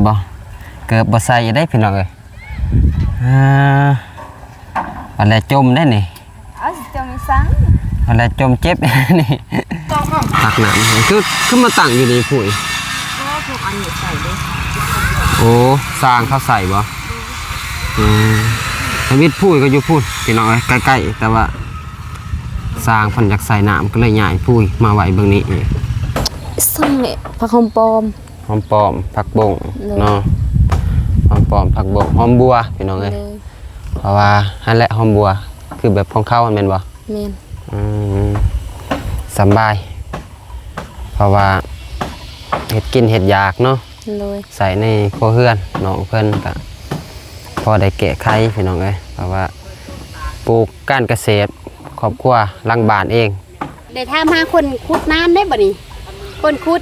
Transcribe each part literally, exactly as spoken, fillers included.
บ่ เกือบบ่ใส่ได้พี่น้องเอ้ย อ่า อันแลจมได้นี่ เอาสิจมอีสัง อันแลจมเจ็บ นี่ ตักน้ำคือ คือมาตั้งอยู่นี่พุ้ย ก็พวกอันนี้ใส่ด้วย โอ้ สร้างเขาใส่บ่ อืม ทวิตพุ้ยก็อยู่พุ้นพี่น้องเอ้ย ใกล้ๆ แต่ว่า สร้างเพิ่นอยากใส่น้ำก็เลยย้ายพุ้ยมาไว้เบิ่งนี้เอง สั่งเนี่ยผักหอมปอม หอมปอม ผักบง โดย เนาะ หอมปอม ผักบง หอมบัว พี่น้องเอ้ย โดย เพราะว่าหั่นแหละหอมบัว คือแบบของเขาหั่นแม่นบ่ แม่น อืม สำบาย เพราะว่าเฮ็ดกินเฮ็ดอยากเนาะ โดย ใส่ในครัวเรือนน้องเพิ่นก็พอได้แก้ไขพี่น้องเอ้ย เพราะว่าปลูกการเกษตร ครอบครัวหลังบ้านเอง ได้ถามหาคนขุดน้ำได้บ่นี่ คนขุด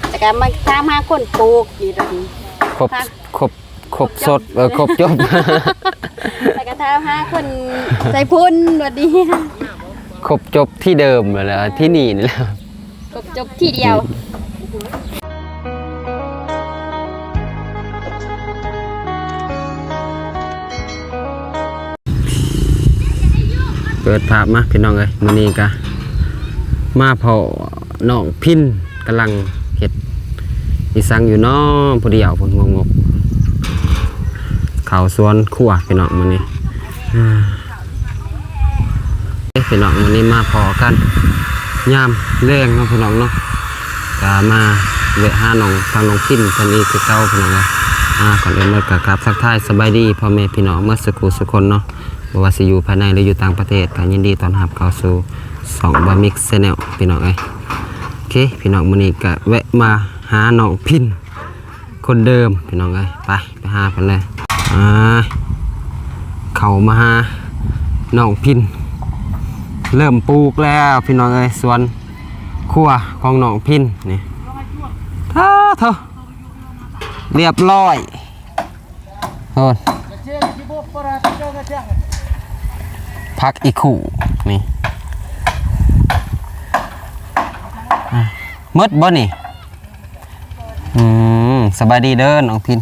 แต่ก็มาถามหาคนปลูกอีกบัดนี้ ครบ ค่ะ ครบ ครบสด เออ ครบจบ แล้วก็ถามหาคนใส่พุ้นบัดนี้ ครบจบที่เดิมนั่นแหละ ที่นี่นี่แหละ ครบจบที่เดียว เปิดภาพมาพี่น้องเอ้ย มื้อนี้ก็มาพ้อน้องพินกำลังเฮ็ดอีสังอยู่น้อผู้เดียว เพิ่นงกๆ เข้าสวนครัวพี่น้องมื้อนี้ อ่า เอ้ย พี่น้อง มื้อนี้มาพ้อกัน ยามแลงเนาะพี่น้องเนาะ ก็มาแวะหาน้อง ทางน้องพินเพิ่นอีกคือเก่าพี่น้องเนาะ อ่า ก่อนอื่นเลยก็กราบทักทายสบายดีพ่อแม่พี่น้องเบิดสุขุสุคนเนาะ บ่ว่าสิอยู่ภายในหรืออยู่ต่างประเทศ ก็ยินดีต้อนรับเข้าสู่ช่องบ่าวมิกแชนแนลพี่น้องเอ้ย โอเค พี่น้อง มื้อนี้ก็แวะมาหาน้องพิน คนเดิมพี่น้องเอ้ย ไป ไปหาเพิ่นเลย อ่า เข้ามาหาน้องพิน เริ่มปลูกแล้วพี่น้องเอ้ย สวนครัวของน้องพินนี่ อ้าเถอะ เรียบร้อย โอ้ย ผักอีกคู่นี่ อ่ะ หมดบ่นี่ อืม สบายดีเด้อน้องพิน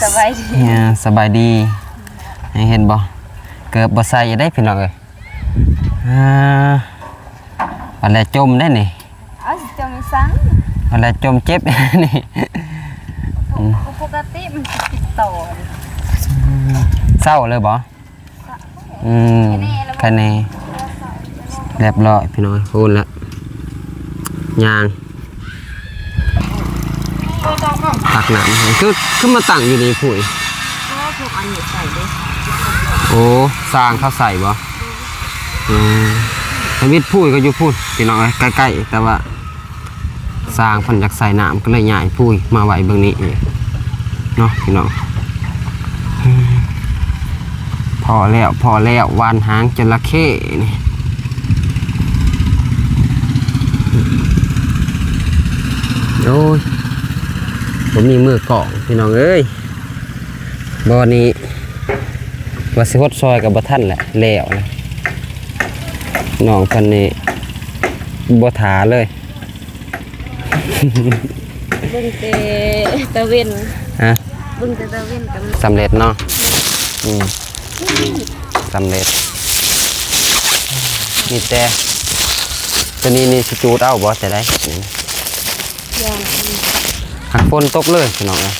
สบายดี เนี่ย สบายดี ให้เห็นบ่ เกือบบ่ใส่ได้พี่น้องเอ้ย อ่า อันแลจมได้นี่ เอาสิจมอีสัง อันแลจมเจ็บ นี่ อืม ปกติมันสิติดต่อ เศร้าเลยบ่ อืม แค่นี้แล้ว แค่นี้ เรียบร้อยพี่น้อง พูดแล้ว ยาง ตักน้ำ คือ คือมาตั้งอยู่นี่พุ้ย ก็พวกอันนี้ใส่ด้วย โอ้ สร้างเขาใส่บ่ อืม ทวิตพุ้ยก็อยู่พุ้น พี่น้องเอ้ย ใกล้ๆ แต่ว่า สร้างเพิ่นอยากใส่น้ำก็เลยย้ายพุ้ยมาไว้เบิ่งนี้เองเนาะพี่น้อง พ้อแล้ว พ้อแล้ว หว่านหางจระเข้นี่ โอ้ย บ่มีมือกองพี่น้องเอ้ย บ่อนี้ ว่าสิฮดซอยก็บ่ทันแหละ แล้วนะ น้องเพิ่นนี่บ่ท่าเลย เบิ่งแต่ตะเว็น ฮะ เบิ่งแต่ตะเว็นก็ สำเร็จเนาะ อืม สำเร็จ นี่แต่ ตัวนี้นี่สิจูดเอาบ่แต่ใด ย่าน หากฝนตกเลยพี่น้องเอ้ย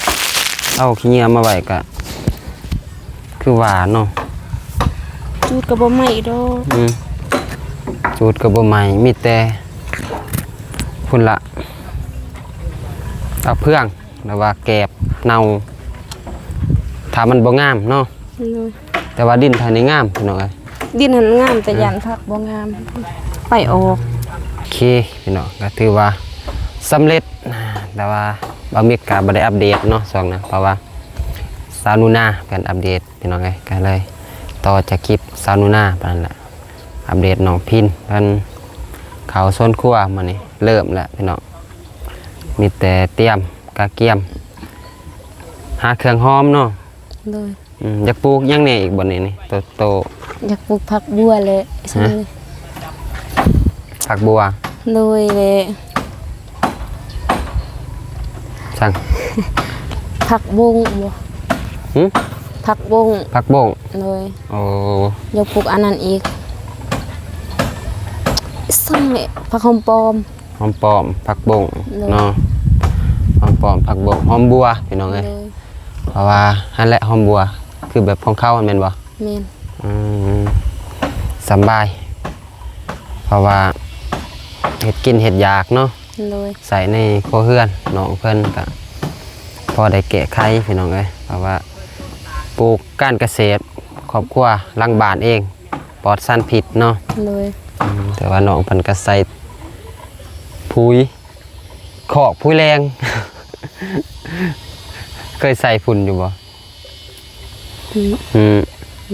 เอาขี้เหงื่อมาไว้ก็ คือว่าเนาะ จูดก็บ่ไหม้ดอก อืม จูดก็บ่ไหม้ มีแต่ พุ้นละ เอาเฟือง หรือว่าแกบเน่า ถ้ามันบ่งามเนาะ โดย แต่ว่าดินไทยนี่งามพี่น้องเอ้ย ดินหั้นงาม แต่ อืม ย่านผักบ่งาม ไปออก โอเคพี่น้อง ก็ถือว่าสำเร็จ แต่ว่าบ่าวมิกก็บ่ได้อัปเดตเนาะช่วงนั้น เพราะว่าสาวหนูนาเพิ่นอัปเดตพี่น้องเอ้ย ก็เลยต่อจากคลิปสาวหนูนาไปนั่นแหละ อัปเดตน้องพินเพิ่นเข้าสวนครัวมื้อนี้ เริ่มแล้วพี่น้อง มีแต่เตรียมกระเกียม หาเครื่องหอมเนาะ โดย อืม อยากปลูกหยังแหน่อีกบ่นี่ นี่ โตโต อยากปลูกผักบัวแหละ ฮะ ผักบัว โดยแหละ สั่ง ผักบงบ่ หึ ผักบง ผักบง โดย โอ้ อยากปลูกอันนั้นอีกสั่งเลยผักหอมปอม หอมปอมผักบง โดย เนาะ หอมปอมผักบง หอมบัวพี่น้องเอ้ย โดย เพราะว่าอันแหละหอมบัว คือแบบของเขาแม่นบ่ แม่น อืมสำบาย เพราะว่าเฮ็ดกินเฮ็ดอยากเนาะ โดย ใส่ในครัวเฮือนน้องเพิ่นก็พอได้แก้ไขพี่น้องเอ้ย เพราะว่าปลูกการเกษตร ครอบครัวหลังบ้านเอง ปลอดสารพิษเนาะ โดย อืมแต่ว่าน้องเพิ่นก็ใส่ปุ๋ยคอกปุ๋ยแรง เคยใส่ฝุ่นอยู่บ่ อืม อืม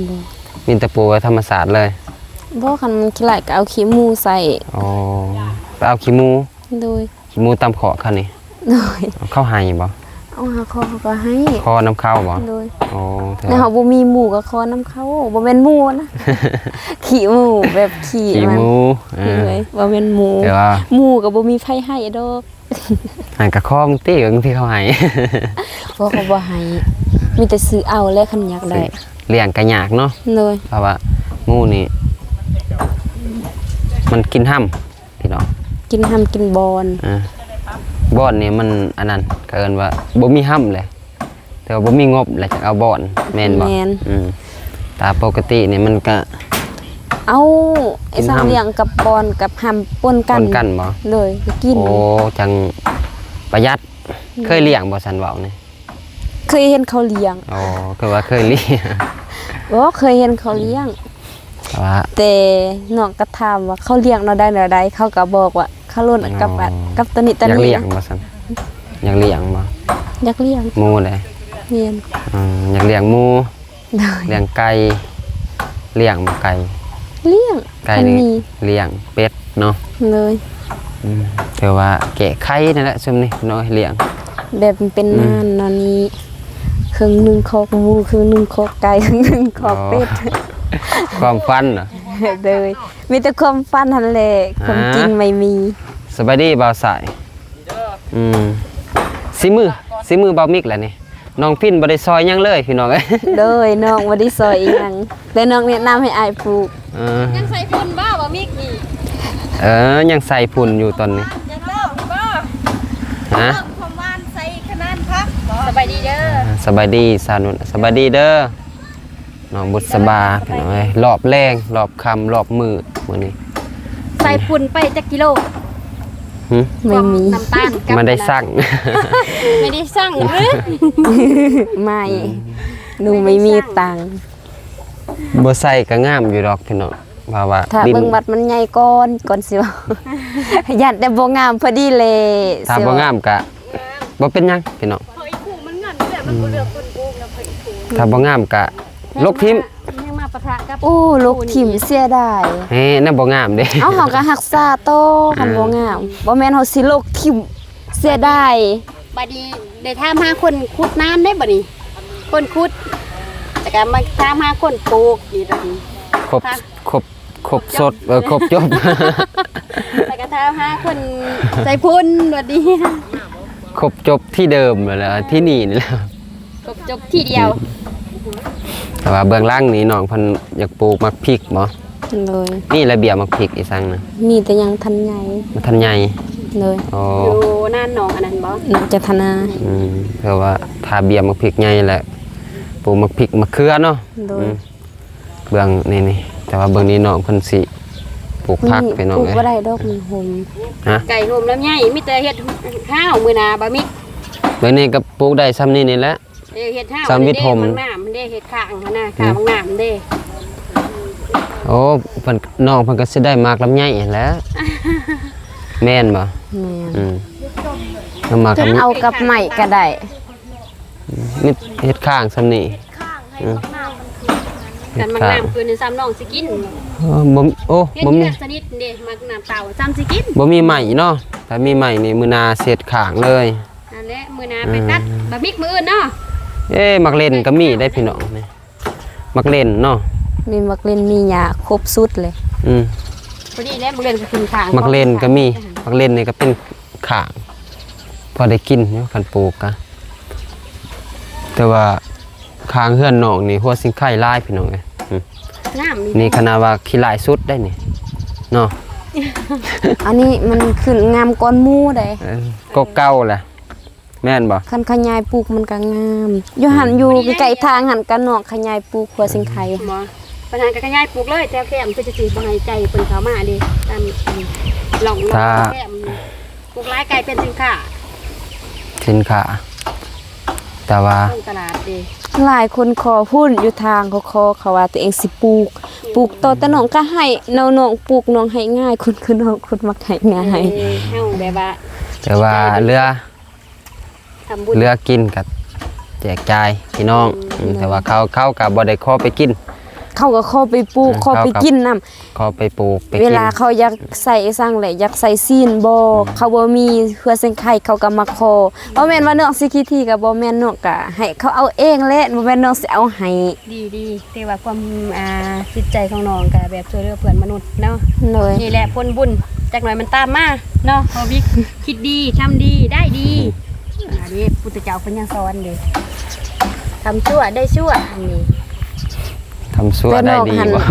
บ่ มีแต่ปลูกไว้ธรรมชาติเลย บ่คันมันขี้ไล่ก็เอาขี้หมูใส่ อ๋อไปเอาขี้หมู โดย ขี้หมูตำขอกคันนี้ โดย เขาให้บ่ เอาหาคอเขาก็ให้ คอน้ำเข้าบ่ โดย อ๋อเถอะ ในเฮาบ่มีหมูก็คอน้ำเข้าบ่แม่นหมูนะขี้หมูแบบขี้ ขี้ มัน หมูเออ โดยบ่แม่นหมู แต่ว่า หมูก็บ่มีไผให้ดอก หันกะคอมตี้บางทีเขาให้ เพราะเขาบ่ให้มีแต่ซื้อเอาและคันอยากได้ เลี้ยงก็ยากเนาะ โดย เพราะว่าหมูนี่ มันกินห้ำพี่น้อง กินห้ำกินบอน อ่าบอนนี่มันอันนั้นก็เอิ้นว่าบ่มีห้ำเลย แต่ว่าบ่มีงบแล้วจะเอาบอนแม่นบ่ แม่น อืมตามปกตินี่มันก็ เอาไอ้ กิน สัง ห้ำ เลี้ยงกับบอนกับห้ำปนกัน ปนกันบ่ เลยก็กิน โอ้จังประหยัดเคยเลี้ยงบ่สันเว้านี่ เคยเห็นเขาเลี้ยง อ๋อคือว่าเคยเลี้ยง โอ้เคยเห็นเขาเลี้ยง แต่ว่า แต่น้องก็ถามว่าเขาเลี้ยงแนวใดแนวใดเขาก็บอกว่าเขาล้นกับ อ๋อ อันกับตัวนี้ตัว อยาก นี้ เลี้ยงบ่สันอยากเลี้ยงบ่ อยากเลี้ยง หมูเลย เลี้ยง อ่าอยากเลี้ยงหมู เลย เลี้ยงไก่เลี้ยงบ่ไก่ เลี้ยง ไก่ มัน นี่ มี เลี้ยงเป็ดเนาะ เลย อืมแต่ว่าแก้ไขนั่นแหละซุมนี้เนาะเลี้ยง แบบมันเป็น อืม น่านเนาะนี่เครื่องหนึ่งคอกหมูเครื่องหนึ่งคอกไก่เครื่องหนึ่งคอกเป็ด ความฝันเนาะ เลยมีแต่ความฝันหันแหละความจริงไม่มี สบายดีบ่าวสายอืมสิมือสิมือบ่าวมิกแหละนี่น้องพินบ่ได้ซอยหยังเลยพี่น้องเอ้ย เลยน้องบ่ได้ซอยอีหยังแต่น้องแนะนำให้อ้ายปลูก เออ ยังใส่ฝุ่นบ่บ่มิกนี่ เออยังใส่ฝุ่นอยู่ตอนนี้ ยังเล่าบ่ ฮะ เพิ่มความหวานใส่ขนาดผักบ่สบายดีเด้อ สบายดีสาวนุ่นสบายดีเด้อน้องบุษบาพี่น้องเอ้ยรอบแรงรอบค่ำรอบมืดมื้อนี้ ใส่ฝุ่นไปจักกิโล หึ ไม่มี น้ำตาลกับ มันได้สั่ง ไม่ได้สั่งหรือ ไม่หนูไม่มีตังค์ บ่ใส่ก็งามอยู่ดอกพี่น้องเพราะว่า ถ้า ดิน เบิ่งวัดมันใหญ่ก่อนก่อนสิเว้าย่านแต่บ่งามพอดีเลย ถ้าบ่งามก็บ่เป็นหยังพี่น้อง พออีกคู่มันงามแบบมันบ่เลือกคนปลูกแล้วพออีกคู่ ถ้าบ่งามก็ลกทิ่ม ยังมาปะทะกับ โอ้ลกถิ่มเสียดาย แฮ่นั่นบ่งามเด้ เอาเฮาก็รักษาต่อคันบ่งามบ่แม่นเฮาสิลกถิ่มเสียดาย บัดนี้ได้ถามหาคนขุดน้ำได้บัดนี้ คนขุดแต่ก็มาถามหาคนปลูกนี่บัดนี้ ครบครบครบสดเออครบจบ แต่ก็ถามหาคนใส่ฝุ่นบัดนี้ ครบจบที่เดิมนั่นแหละที่นี่นี่แหละ ครบจบที่เดียว แต่ว่าเบื้องหลังนี่น้องเพิ่นอยากปลูกหมากพริกบ่ เลย นี่ระเบียบหมากพริกอีสังนะ มีแต่ยังทันใหญ่ มันทันใหญ่ เลย อ๋อ อยู่น่านหนองอันนั้นบ่ น้องจะทนา อืมเพื่อว่าถ้าเบียบหมากพริกใหญ่แหละปลูกหมากพริกมะเขือเนาะ โดย อืมเบื้องนี่นี่แต่ว่าเบื้องนี้น้องเพิ่นสิปลูกผักพี่น้อง ปลูก เอ้ย บ่ได้ดอกมันหม ฮะ ไก่โฮมลำไยมีแต่เฮ็ดข้าวมื้อหน้าบ่มิก เบื้องนี้ก็ปลูกได้ซ้ำนี่นี่แหละ เออเฮ็ดข้าว สามวิถม เด้บางน้ำเด้เฮ็ดข้างหั่นน่ะข้างบางน้ำเด้ โอ้เพิ่นน้องเพิ่นก็สิได้หมากลำไยหั่นแหล้วแม่นบ่ แม่น อืมน้ำหมาก จะ ลำไย เอากับไม้ก็ได้ มีเฮ็ดข้างซ้ำนี่ กันบางน้ำคือในซ้ำน้องสิกิน เออบ่มีโอ้ เฮ็ด บ่มี เลือดสนิทเด้มักน้ำเต้าซ้ำสิกิน บ่มีไม้เนาะถ้ามีไม้นี่มื้อหน้าเสร็จข้างเลย นั่นแหละมื้อหน้าไปตัด อืม บ่มิกมื้ออื่นเนาะ เอ้หมากเล่นก็มีได้พี่น้องนี่หมากเล่นเนาะ มีหมากเล่นมีหญ้าครบสุดเลย อืม พอดีแล้วมื้อเล่นก็ขึ้นข้าง หมากเล่นก็มีหมากเล่นนี่ก็เป็นข้างพอได้กินอยู่คันปลูกกะ แต่ว่าข้างเฮือนน้องนี่หัวสิงไคหลายพี่น้องเอ้ย อืม งามนี่ นี่ขนาดว่าขี้หลายสุดได้นี่เนาะ อันนี้มันขึ้นงามก่อนหมู่ได้ เออ ก็เก่าแหละ แม่นบ่ คันขยายปลูกมันก็งาม อยู่หั่น อืม อยู่ใกล้ๆทางหั่นก็น้องขยายปลูกหัวสิงไค บ่ ปัญหาก็ขยายปลูกเลยแถวแคมเพื่อจะสิบ่ให้ไก่เพิ่นเข้ามาเด้ ตามร่อง ถ้า แคม ปลูกหลายไก่เป็นสินค้า สินค้า แต่ว่า ลงตลาดเด้ หลายคนขอพุ้นอยู่ทางเขาขอ เขาว่าตัวเองสิปลูก ปลูกต่อแต่น้องก็ให้ น้องๆปลูกน้องให้ง่าย คนคือน้องคนมักให้ง่าย เออ เฮาแบบว่า แต่ว่าเหลือ ทำบุญ เหลือกินก็แจกจ่ายพี่น้อง อืม อืม แต่ว่าเขา เขาก็บ่ได้ขอไปกิน เขาก็ขอไปปลูก อืม ขอไป เขาก็ กินนำ ขอไปปลูกไปกิน เวลาเขาอยากใส่สั่งแหละ อยากใส่ซีนบ่ อืม เขาบ่มีหัวสิงไคเขาก็มาขอ บ่แม่นว่าน้องสิขี้ถี่ก็บ่แม่น น้องก็ให้เขาเอาเองแหละ บ่แม่นน้องสิเอาให้ ดี ดี ถือว่าความ อ่า จิตใจของน้องก็แบบช่วยเหลือเพื่อนมนุษย์เนาะ โดย นี่แหละผลบุญ จักหน่อยมันตามมาเนาะ บ่มี คิดดี ทำดี ได้ดี อันนี้พุทธเจ้าเพิ่นยังสอนเด้ ทำชั่วได้ชั่ว อันนี้ ทำชั่วได้ดี แต่น้องหั่น บ่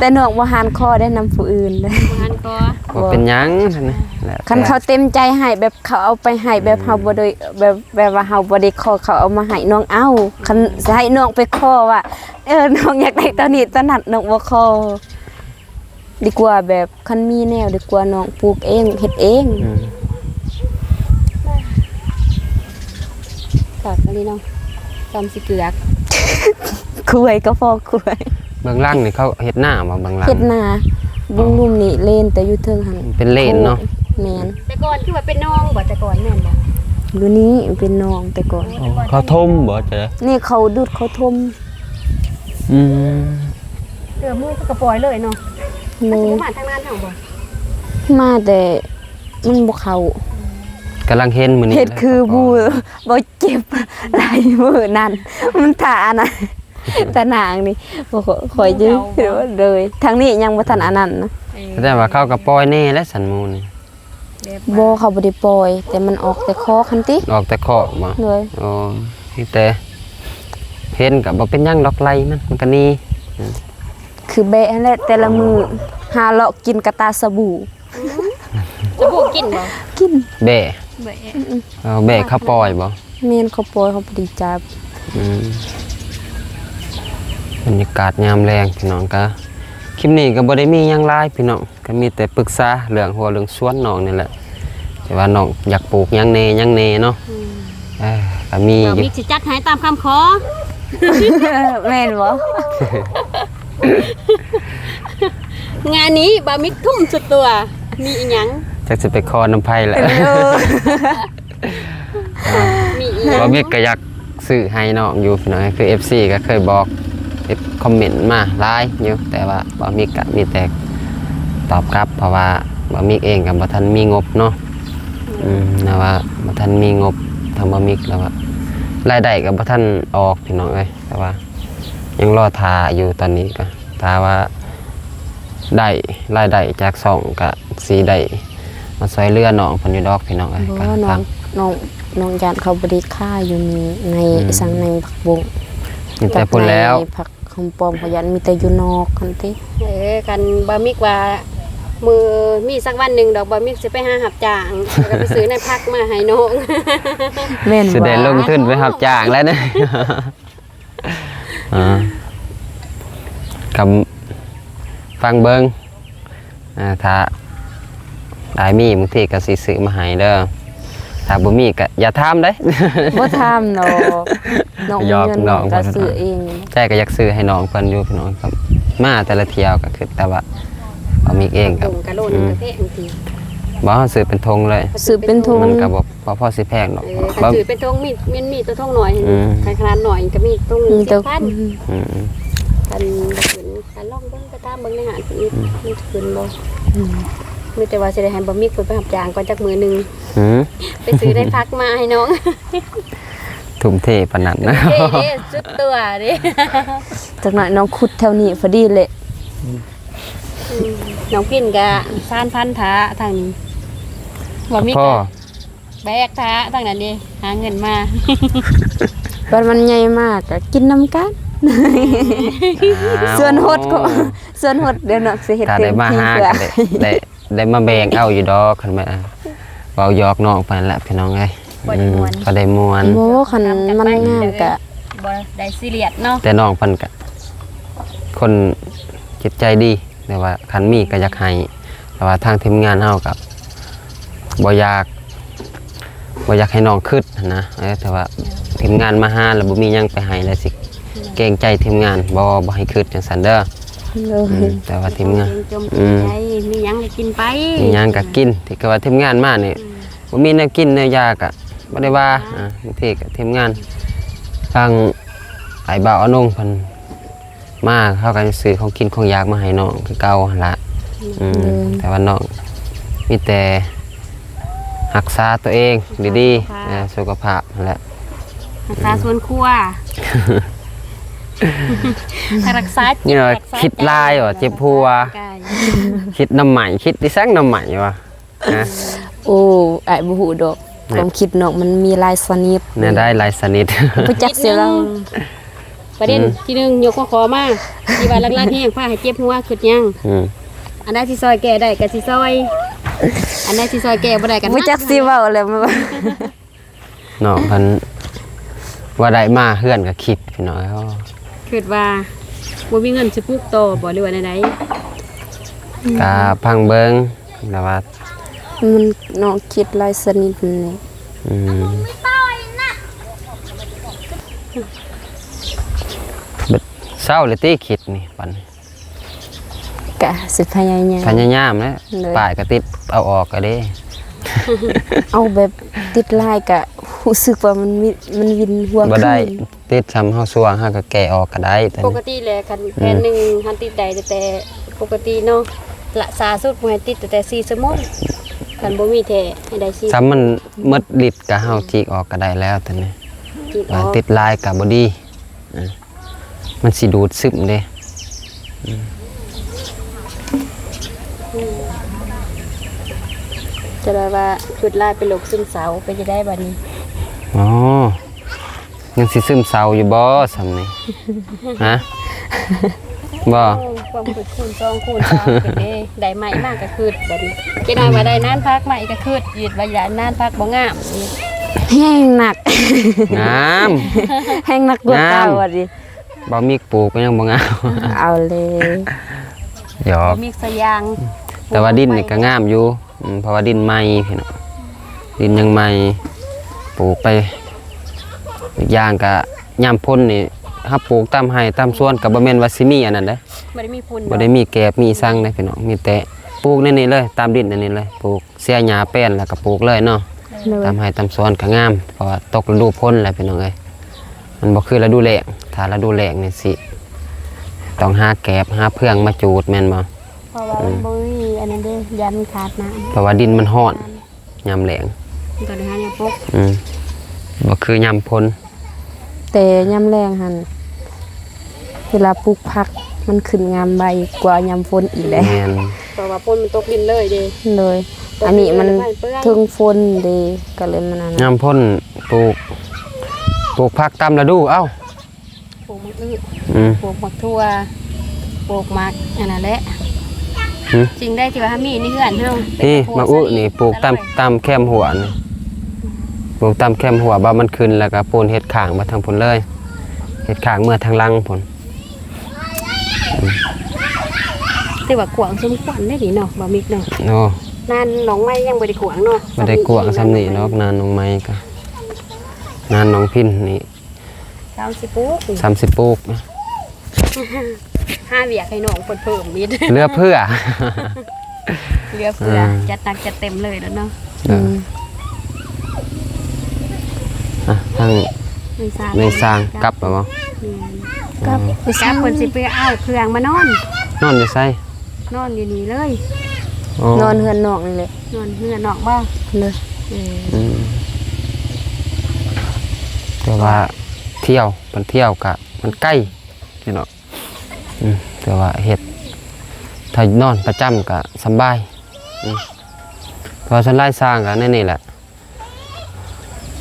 แต่น้องบ่หันคอได้นำผู้อื่นเด้ บ่หันคอ บ่เป็นหยังนะ แล้วแต่ คันเขาเต็มใจให้ แบบเขาเอาไปให้ แบบ อืม เฮาบ่ได้ แบบ แบบว่าเฮาบ่ได้ขอ เขาเอามาให้น้องเอา คันสิให้น้องไปขอว่า เออ น้องอยากได้ตัวนี้ตัวนั้น น้องบ่ขอ ดีกว่าแบบคันมีแนว ดีกว่าน้องปลูกเอง เฮ็ดเอง อืม คักอีหลีเนาะ จำสิเกือก คุยก็พอคุย เบื้องหลังนี่เขาเฮ็ดนาบ่ เบื้องหลัง เฮ็ดนา บุ้งลุ่มนี่เลน แต่อยู่เทิงหั่น เป็นเลนเนาะ แม่น แต่ก่อนคือว่าเป็นหนองบ่ แต่ก่อนแม่นบ่ อยู่นี่เป็นหนองแต่ก่อน โอ้ เขาถมบ่จ๊ะ นี่เขาดูดเขาถม อืม เกือบหมู่ก็ปล่อยเลยเนาะ โดย มันสิบ่มาทางนั้นเฮาบ่ มาแต่มันบ่เข้า กำลังเห็นมื้อนี้ เฮ็ดคือ แล้วก็ ผู้บ่เจ็บหลายมื้อนั่น มันท่าอันนั้น ตะนางนี่ บ่ค่อย บ่เข้า ค่อยจะ โดย ทางนี้ยังบ่ทันอันนั้นนะ เออ แต่ว่าเขาก็ปล่อยแน่แล้วสันหมู่นี่ แบบว่า บ่ เขาบ่ได้ปล่อย แต่มันออกแต่คอกหั่นติ ออกแต่คอกบ่ โดย อ๋อ มีแต่เห็นก็บ่เป็นหยังดอก ไล่มัน มันก็หนี อืม คือแบะนั่นแหละ แต่ละมื้อ หาเลาะกินกะตาสบู่ สบู่กินบ่ กิน แบะ แบะ อืม เอาแบะเขาปล่อยบ่ แม่นเขาปล่อย เขาบ่ได้จับ อืม บรรยากาศยามแลงพี่น้อง ก็คลิปนี้ก็บ่ได้มีหยังหลายพี่น้อง ก็มีแต่ปรึกษาเรื่องฮั้วเรื่องสวนน้องนี่แหละ แต่ว่าน้องอยากปลูกหยังแหน่หยังแหน่เนาะ อืม เออ ก็มี บ่าว อยู่ มิกสิจัดให้ตามคำขอ แม่นบ่ งานนี้บ่าวมิกทุ่มสุดตัว มีอีหยัง จักสิไปขอนำไผแหละ เออ มีอีหยัง บ่าวมิกก็อยากซื้อให้น้องอยู่พี่น้อง คือ เอฟซี ก็เคยบอก เอฟ คอมเมนต์มาหลายอยู่ แต่ว่าบ่าวมิกก็มีแต่ตอบกลับ เพราะว่าบ่าวมิกเองก็บ่ทันมีงบเนาะ อืม แต่ว่าบ่ทันมีงบ ทางบ่าวมิกแล้วว่ารายได้ก็บ่ทันออกพี่น้องเอ้ย แต่ว่ายังรอท่าอยู่ตอนนี้ก็ ถ้าว่าได้รายได้จากช่องก็สิได้มาช่วยเหลือน้องเพิ่นอยู่ดอกพี่น้องเอ้ย บ่ ก็ น้อง ทาง น้อง น้องย่านเขาบ่ได้ขายอยู่นี่ ใน อืม สั่งในผักบุ้ง มีแต่พุ้นแล้ว กับในผักหอมป้อม เขาย่านมีแต่อยู่นอกหั่นติ เออ คันบ่าวมิกว่า มื้อมีสักวันหนึ่งดอก บ่าวมิกสิไปหารับจ้าง แล้วก็ไปซื้อในผักมาให้น้อง แม่น สิได้ บ่ ลงทุนไปรับจ้างแล้วนะ อ่า ก็ฟังเบิ่ง อ่า ถ้าอ้ายมีบางทีก็สิซื้อมาให้เด้อ ถ้าบ่มีก็อย่าถามเด้ บ่ถามดอก น้อง หยอก มีเงิน น้อง ก็ซื้อเอง ใจก็อยากซื้อให้น้องเพิ่นอยู่พี่น้องครับ มาแต่ละเที่ยวก็คือ แต่ว่าบ่าวมิกเองก็ ถุงกะโลนึงก็แพงติ บ่ ซื้อเป็นถุงเลย ซื้อเป็นถุง มันก็บ่ บ่พอสิแพงดอก เออ บ่ คันซื้อเป็นถุงมี มันมีแต่ถุงน้อย อืม ขนาดน้อยก็มีถุง มีแต่ เจ็ดพัน อืม อืม คันบ่ขึ้น คันลองเบิ่งไปตามเบิ่งในห้างอีก อืม มันสิขึ้นบ่ อืม มีแต่ว่าสิได้ให้บ่าวมิกเพิ่นไปรับจ้างก่อนจักมื้อหนึ่ง อืม ไปซื้อในผักมาให้น้อง ทุ่มเทปานนั้นนะ ทุ่มเทเด้ สุดตัวเด้ จักหน่อยน้องขุดแถวนี้พอดีเลย อืม น้องพินก็สานพันธุ์ทาทางนี้ บ่าวมิก พ่อ ก็ แบกท้าตั้งนั้นดิ หาเงินมา บัดมันใหญ่มากก็กินนำกัน อ้าว ส่วนหดก็ ส่วนหดเดี๋ยวเนาะ สิเฮ็ด ถ้าได้มาหา เต็มที่เพื่อ ก็ได้ ได้ ได้มาแบ่งเอาอยู่ดอก คันมาเว้าหยอกน้องไปนั่นแหละพี่น้องเอ้ย พอได้ม่วน อืม พอได้ม่วน โอ้ คันมันงามกะ บ่ได้ซีเรียสเนาะ แต่น้องเพิ่นกะ คนจิตใจดี แต่ว่าคันมีก็อยากให้ แต่ว่าทางทีมงานเฮากับบ่อยาก บ่อยากให้น้องคิดหั้นนะ เออ แต่ว่าทีมงานมาหาแล้วบ่มีหยังไปให้แล้วสิเกรงใจทีมงาน บ่ บ่ให้คิดจังซั่นเด้อ โดย อืม แต่ว่าทีมงาน เกรงจม อืม เกรงใจ มีหยังก็กินไป มีหยังก็กิน ที่ก็ว่าทีมงานมานี่ อืม บ่มีแนวกินแนวยากะบ่ได้ว่า อ่า อ่า บางทีก็ทีมงาน ทางอ้ายบ่าวอานงเพิ่น มาเขาก็ซื้อของกินของอยากมาให้น้องคือเก่าหั่นละ อืม อืม แต่ว่าน้องมีแต่รักษาตัวเองดีๆ สุขภาพ เออ สุขภาพนั่นแหละ รักษาสวนครัว รักษาจิต นี่เนาะ รักษาใจ คิดหลายว่ะ เจ็บหัว กาย คิดนำใหม่ คิดอีสังนำใหม่ว่ะ ฮะ โอ้ อ้ายบ่ฮู้ดอก เนี่ย ความคิดน้องมันมีหลายชนิด แนวใดหลายชนิด บ่จักสิเล่า ประเด็น อืม ที่หนึ่ง ยกหัวข้อมา ที่ว่าหลักๆแฮงพาให้เจ็บหัว คิดหยัง อืม อันใดสิซอยแก้ได้ก็สิซอย อันใดสิซอยแก้บ่ได้ก็ บ่จักสิเว้าแล้ว น้องเพิ่นว่าได้มาเฮือนก็คิดพี่น้อง คิดว่าบ่มีเงินสิปลูกต่อบ่ หรือว่าแนวใด ก็พังเบิ่ง แต่ว่า มัน น้องคิดหลายชนิดนี่ อืม เซาเลยติคิดนี่บัดนี้ กะสิพยายาม พยายามแหละ เลย ป้ายก็ติดเอาออกก็เด้ เอาแบบติดหลายกะรู้สึกว่ามันวิ- มันวินหัว บ่ได้ ขึ้น ติดซ้ำเฮาส่วงเฮาก็แก้ออกก็ได้ แต่ ปกติแหละ คัน อืม แผ่นหนึ่งเฮาติดได้ แต่ปกติเนาะ ละช้าสุดบ่ให้ติดตั้งแต่สี่ชั่วโมง คันบ่มีแท้ให้ได้สี่ ซ้ำมันหมดฤทธิ์ก็เฮาจีกออกก็ได้แล้ว ตอนนี้ จีกออก ติดหลายก็บ่ดี อ่ะ มันสิดูดซึมเด้ อืม จะได้ว่าคิดหลายเป็นโรคซึมเศร้า เป็นจะได้บัดนี้ อ๋อ ยังสิซึมเศร้าอยู่บ่ซ้ำนี่ ฮะ บ่ โอ้ ความคิดคูณสองคูณสามขึ้นเด้ ได้ไม้มาก็คิดบัดนี้ จะได้ว่าได้นานพักมาอีกก็คิด ยืดว่าได้นานพักบ่งามอีก แฮงหนัก งาม แฮงหนักกว่าเก่า งาม บัดนี้ บ่าวมิกปลูกก็ยังบ่งาม เอาเลย หยอก บ่าวมิกสะยาง แต่ว่าดินนี่ก็งามอยู่ อืม เพราะว่าดินใหม่พี่น้อง ดินยังใหม่ ปลูกไป อีกอย่างก็ยามฝนนี่ เฮาปลูกตามไร่ตามสวนก็บ่แม่นว่าสิมีอันนั้นเด้ บ่ได้มีฝุ่น บ่ได้มีแกบมีสังเด้ พี่น้อง มีแต่ปลูกในนี่เลย ตามดินอันนี้เลย ปลูกเสียหญ้าแปลนแล้วก็ปลูกเลยเนาะ โดย ตามไร่ตามสวนก็งาม เพราะว่าตกฤดูฝนแล้วพี่น้องเอ้ย มันบ่คือฤดูแล้ง ถ้าฤดูแล้งนี่สิต้องหาแกบหาเฟืองมาจูดแม่นบ่ เพราะว่ามัน อืม บ่มีอันนั้นเด้ ย้านมันขาดน้ำ เพราะว่าดินมันร้อน ยามแล้ง มันก็ได้หาแนวปลูก อืม บ่คือยามฝน แต่ยามแล้งหั่น เวลาปลูกผักมันขึ้นงามไวกว่ายามฝนอีกแหละ แม่น เพราะว่าฝนมันตกดินเลยเด้ โดย ตกดินเลย อันนี้มัน แล้วมันเปื่อย เทิงฝนเด้ ก็เลยมันอันนั้น ยามฝนปลูก ปลูกผักตามฤดู เอ้า ปลูกหมากอึ อืม ปลูกหมากถั่ว ปลูกหมากอันนั้นแหละ หึ สิ่งใดที่ว่ามีในเฮือนเฮา นี่ เป็น หมากอึนี่ปลูกตาม อร่อย ตามแคมหัวนี่ ปลูกตามแคมหัว บ่ามันขึ้นแล้วก็ปูนเฮ็ดข้างมาทางพุ้นเลย เฮ็ดข้างเมือทางหลังพุ้น อืม แต่ว่ากว้างสมควรเด้นี่เนาะ บ่าวมิกเนาะ โอ้ นาน้องไม้ยังบ่ได้กว้างเนาะ บ่ได้กว้างส่ำนี้ดอก นาน้องไม้ก็ นาน้องพินนี่ สามสิบปลูก สามสิบปลูก หาเวียกให้น้องเพิ่นเพิ่มอีก เหลือเฟือ เหลือเฟือ อ่า จัดหนักจัดเต็มเลยแล้วเนาะ เออ อืม อ่ะ ทาง ในซาง ในซางกลับแล้วบ่ แม่น กลับ อืม ไป กลับ ซาง เพิ่นสิไปเอาเครื่องมานอน นอนอยู่ไส นอนอยู่นี่เลย อ๋อ นอนเฮือนน้องนี่แหละ นอนเฮือนน้องบ่ เลย เออ อืม แต่ว่าเที่ยว มันเที่ยวกะ มันใกล้ พี่น้อง อืม แต่ว่าเฮ็ด ถ้านอนประจำกะสำบาย อืม เพราะส่วนหลายซางกะในนี่แหละ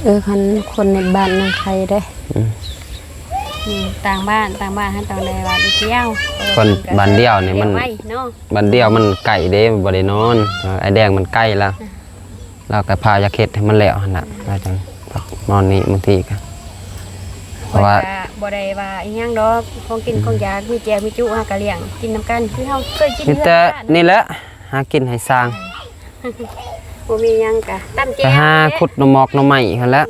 เออ คันคนในบ้านนางไคเด้ อืม นี่ต่างบ้านต่างบ้านหั้นต้องได้ว่าไปเที่ยวเออ คนบ้านเดียวนี่มัน เที่ยวไว้เนาะ บ้านเดียวมันไกลเด้บ่ได้นอนไอ้แดงมันไกลแล้ว เราก็พาอยากเฮ็ดให้มันแล้วหั่นน่ะเราจังนอนนี่บางทีก็เพราะว่า ข้อยก็บ่ได้ว่าอีหยังดอกของกินของอยากมีแจ่วมีจุเฮาก็เลี้ยงกินนำกันคือเฮาเคยกิน มี เฮือน แต่ บ้าน นี่แหละหากินให้สร้าง บ่มีหยังกะตำ ไป แจ่ว หาขุดหน่อหมอกหน่อไม้หั่นแหละ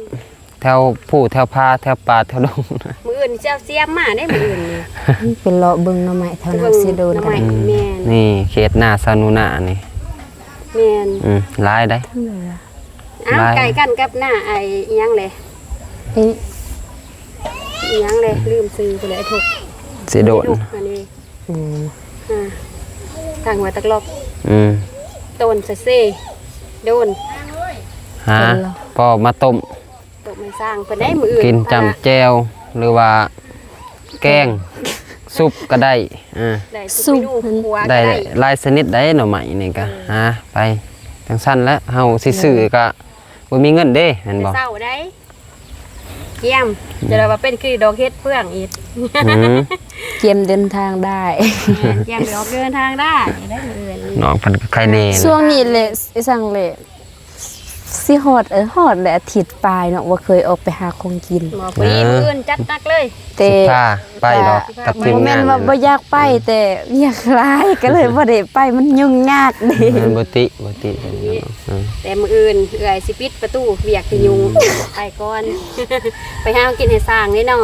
แถวภูแถวผาแถวป่าแถวดง มื้ออื่นสิเอาเสียมมาเด้มื้ออื่นนี่ ไปเลาะเบิ่งหน่อไม้แถวนั้นสิโดน หน่อ กัน ไม้แม่น นี่เขตนาสาวหนูนานี่ แม่น อืมหลายได้ อ้าว หลาย ใกล้กันกับหน้าไอ้อีหยังแหละ เอ้ย อีหยังแหละลืมชื่อไปเลยไอ้ทุก สิโดน ลูกอันนี้ อืม อ่าทางหัวตะกลอก อืม ต้นซะเซ่โดน หาปอมาต้ม ตกมันสร้างเพิ่นได้มื้ออื่น กินจ้ำแจ่วหรือว่าแกงซุปก็ได้อ่า ได้ซุปเมนูครัวก็ ได้ ได้ หลายชนิดได้หน่อไม้นี่ก็หาไปจังซั่นแหละเฮาสิซื้อก็บ่มีเงินเด้แม่นบ่ เศร้าได้เยี่ยมจะได้ว่าเป็นคือดอกเห็ดเฟืองอีก อืม เตรียมเดินทางได้ เยี่ยมไปออกเดินทางได้ได้มื้ออื่น น้องเพิ่นก็ไคแน่ ช่วงนี้แหละไอ้สั่งแหละสิฮอดเออฮอดแหละอาทิตย์ปลายเนาะว่าเคยออกไปหาของกิน หมอพอดีมื้ออื่นจัดหนักเลย แต่ สิพาไปดอกกับทีม บ่แม่ งาน นว่าบ่อยากไปแต่เวียกหลายก็เลยบ่ได้ไปมันยุ่งยากเด้ เออบ่ติบ่ติอืม แต่มื้ออื่นเอื้อยสิปิดประตูเวียกที่ยุงไปก่อนไปหากินให้สร้างนี่เนาะ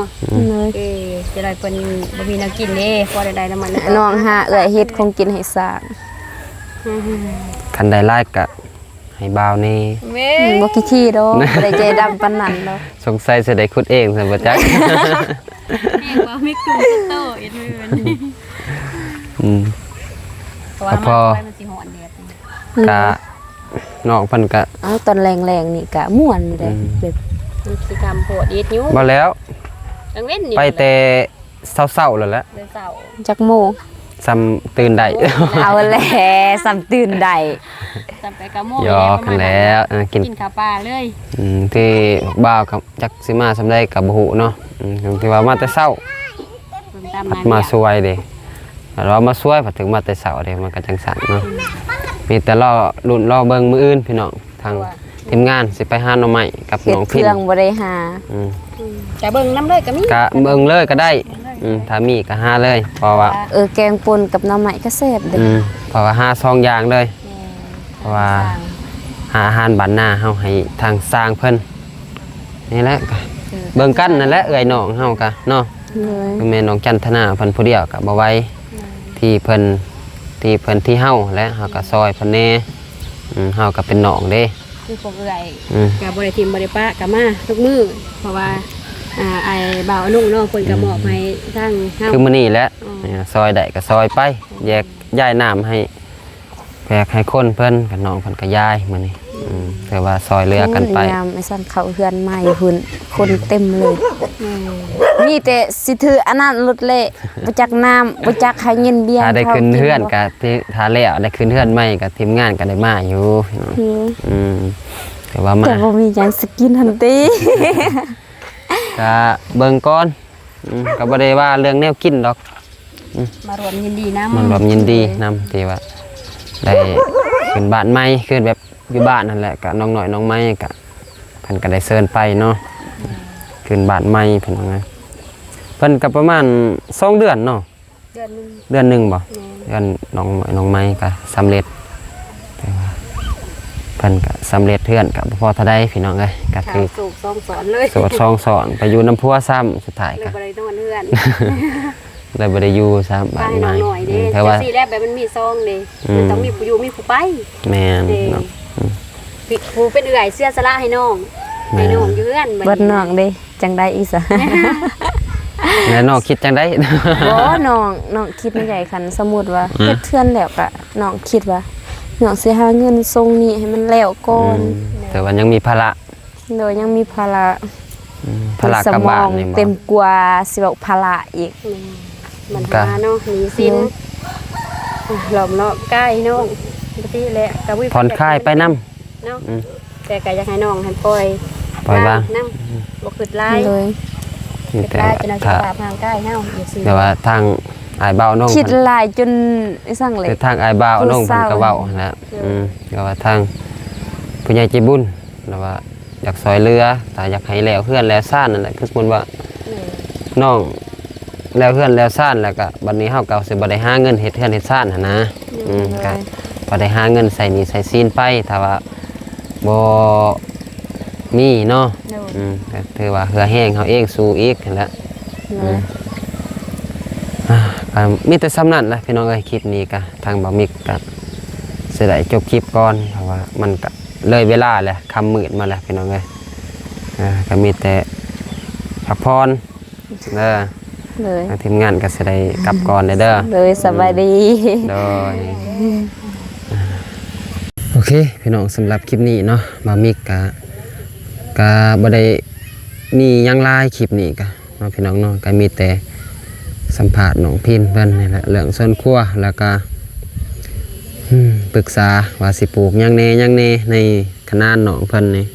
เลย เออจะได้เพิ่นบ่มีแนวกินเด้พอได้ได้น้ำมัน น้องหาเอื้อยเฮ็ดของกินให้สร้าง คันได้หลายก็ให้บ่าวแน่ เว้ อืมบ่ขี้ที่ดอกบ่ได้ใจดำปานนั้นดอก สงสัยสิได้ขุดเองซั่นบ่จัก เองว่าไม่กลุ่มโตอีกมื้อ อืม เพราะว่า พอ มันสิฮ้อนแดด กะน้องเพิ่นกะ เอาตอนแรงๆนี่กะม่วนอยู่เด้ อืม แบบ มันสิกำโพดอีดอยู่ บ่แล้ว กลางเว้นนี่ ไปแต่เช้าๆแล้วแหละ เดินเสาร์ จักโมง ซ้ำตื่นได้ เอาแหละซ้ำตื่นได้ จำไปกะโมง หยอกกันแล้วเออกิน กินข้าวปลาเลย อืมที่บ่าวกับจักสิมาซำใดก็บ่ฮู้เนาะอืมที่ว่ามาแต่เช้า เบิ่งตาม พัด นั้น มาช่วยเด้พัดว่ามาช่วยพัดถึงมาแต่เช้าเด้มันก็จังซั่นเนาะมีแต่รอลุ้นรอเบิ่งมื้ออื่นพี่น้องทางทีมงานสิไปหาหน่อไม้กับ เฮ็ด น้อง เค พิน รื่องบ่ได้หา อืม อืมจะเบิ่งน้ำเลยก็มี กะเบิ่งเลยก็ได้ อืมถ้ามีก็หาเลย เพราะว่า เออแกงป่นกับหน่อไม้ก็แซ่บเด้ อืมเพราะว่าหาสองอย่างเลย เพราะว่าหาอาหารบ้านนาเฮาให้ทางสร้างเพิ่นนี่แหละ เบิ่งกันนั่นแหละเอื้อยน้องเฮากะเนาะ เลย คือแม่น้องจันทนาเพิ่นผู้เดียวกะบ่ไหวที่เพิ่นที่เพิ่นที่เฮาและเฮากะซอยเพิ่นแหน่อืมเฮากะเป็นน้องเด้ คือพวกเอื้อย อืม กะบ่ได้ทิมบ่ได้ปะกะมาทุกมื้อเพราะว่าอ่าไอ้บ่าวอนุ่งเนาะเพิ่นกะมอบให้ทางเฮา คือมื้อนี้แหละ อืม เออซอยได้ก็ซอยไป แยกย้ายน้ำให้แพกให้คนเพิ่นกับน้องเพิ่นก็ย้ายมื้อนี้อืมถือว่าซอยเหลือกันไป ยามไอ้สั่งเข้าเฮือนใหม่พุ่นคนเต็มเลย อืม มีแต่สิถืออันนั้นรถเละบ่จักน้ำบ่จักให้เงินเบียร์ ถ้าได้ขึ้นเฮือนก็ที่ถ้าแล้วได้ขึ้นเฮือนใหม่ก็ทีมงานก็ได้มาอยู่ อืม อืมถือว่ามา แต่บ่มีหยังสิกินหั่นติ ก็เบิ่งก่อนอืมก็บ่ได้ว่าเรื่องแนวกินดอก มารวมยินดีนำ มันรวมยินดีนำที่ว่าได้ขึ้นบ้านใหม่ขึ้นแบบอยู่บ้านนั่นแหละก็น้องน้อยน้องไม้ก็เพิ่นก็ได้เชิญไปเนาะขึ้นบ้านใหม่เพิ่นว่าไงเพิ่นก็ประมาณสองเดือนเนาะ เดือนหนึง เดือนหนึ่งบ่ แม่น เดือนน้องน้องไม้ก็สำเร็จแต่ว่าเพิ่นก็สำเร็จเฮือนก็บ่พอเท่าใดพี่น้องเอ้ยก็ ข่า คื ว อ โศกสองสอนเลย โสดสองสอนไปอยู่นำผัวซ้ำสุดท้าย เลย ก็ บ่ได้นอนเฮือน เลยบ่ได้อยู่ซ้ำ ไป บ้าน ให้ ให น้อ ม่ งหน่อยเด้ อืมแต่ว่า จังซี่แล้วแบบมันมีซองเด้ อืม มันต้องมีผู้อยู่มีผู้ไป แม่น เด้ เนาะอืม ผู้เป็นเอื้อยเสียสละให้น้อง แม่น ให้น้องอยู่เฮือน เบิดน้องเด้จังได้อีสา แล้วน้องคิดจังได๋ บ่น้องน้องคิดในใจคันสมมุติว่า อืม เฮ็ดเฮือนแล้วก็น้องคิดว่าน้องสิหาเงินส่งหนี้ให้มันแล้วก่อน อืมแต่ว่ายังมีภาระ โดยยังมีภาระ อืมภาระกับบ้านนี่ สมอง บ่ เต็มกว่าสิบอกภาระอีก มันหาเนาะหนี้สิน อืม หลอมรอบใกล้น้องปกติแหละก็วิ ผ่อนคลายไปนำ เนาะ อืม แต่ก็อยากให้น้องหันปล่อย ปล่อยวาง นำบ่คิดหลาย เลย มี คิด แต่ หลายจนเอาสุ ถ้า ขภาพร่างกายเฮาอย่าสิ แต่ว่าทางอ้ายบ่าวน้อง คิด เพิ่น หลายจนไอ้สั่งเลย แต่ทางอ้ายบ่าวน้องเพิ่นก็เว้าหั่นแหละ เออ อืมก็ว่าทางผู้ใหญ่ใจบุญแล้วว่าอยากซอยเหลือแต่อยากให้แล้วเฮือนแล้วซ่านนั่นแหละคือสมมุติว่า เออ น้องแล้วเฮือนแล้วซ่านแล้วก็บัดนี้เฮาก็สิบ่ได้หาเงินเฮ็ดเฮือนเฮ็ดซ่านหั่นนะอืมก็บ่ได้หาเงินใส่หนี้ใส่สินไปถ้าว่าบ่มีเนาะ โดย อืมก็ถือว่าเฮือแฮงเฮาเองสู้อีกหั่นแหละ โดย อ่าก็มีแต่ส่ำนั้นแหละพี่น้องเอ้ยคลิปนี้ก็ทางบ่าวมิกก็สิได้จบคลิปก่อนเพราะว่ามันก็เลยเวลาแล้วค่ำมืดมาแล้วพี่น้องเอ้ยอ่าก็มีแต่พักผ่อนเด้อ เลย ทางทีมงานก็สิได้กลับก่อนเด้อเด้อ เลยสบายดี โดยโอเคพี่น้องสำหรับคลิปนี้เนาะบ่าวมิกก็ก็บ่ได้มีหยังหลายคลิปนี้ก็เนาะพี่น้องเนาะก็มีแต่สัมภาษณ์น้องพินเพิ่นนี่แหละเรื่องสวนครัวแล้วก็อืมปรึกษาว่าสิปลูกหยังแหน่หยังแหน่ในคะนานน้องเพิ่นนี่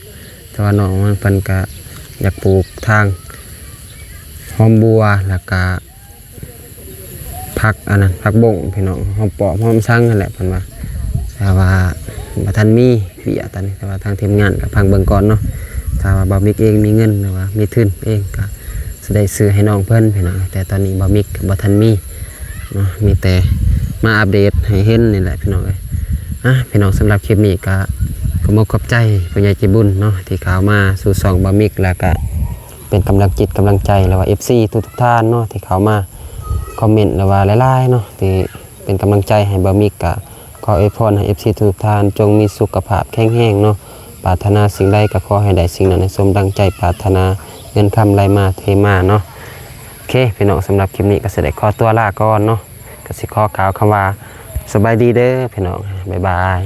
แต่ว่าน้องเพิ่นก็อยากปลูกทางหอมบัวแล้วก็ ผักอันนั้นผักบงพี่น้องหอมปอมหอมซังนั่นแหละเพิ่นว่าแต่ว่าบ่ทันมีเวียตอนนี้แต่ว่าทางทีมงานก็พังเบิ่งก่อนเนาะถ้าว่าบ่าวมิกเองมีเงินหรือว่ามีทุนเองก็สิได้ซื้อให้น้องเพิ่นพี่น้องแต่ตอนนี้บ่าวมิกก็บ่ทันมีเนาะมีแต่มาอัปเดตให้เห็นนี่แหละพี่น้องเอ้ยอ่ะพี่น้องสำหรับคลิปนี้ก็ขอบอกขอบใจผู้ใหญ่ใจบุญเนาะที่เข้ามาสู่ช่องบ่าวมิกแล้วก็เป็นกำลังจิตกำลังใจแล้วว่า เอฟซี ทุกๆท่านเนาะที่เข้ามา คอมเมนต์หรือว่าหลายๆเนาะที่เป็นกำลังใจให้บ่าวมิกก็ขออวยพรให้ เอฟซี ทุกท่านจงมีสุขภาพแข็งแรงเนาะปรารถนาสิ่งใดก็ขอให้ได้สิ่งนั้นให้สมดังใจปรารถนาเงินคำไหลมาเทมาเนาะโอเคพี่น้องสำหรับคลิปนี้ก็สิได้ขอตัวลาก่อนเนาะก็สิขอกล่าวคำว่าสบายดีเด้อพี่น้องบ๊ายบาย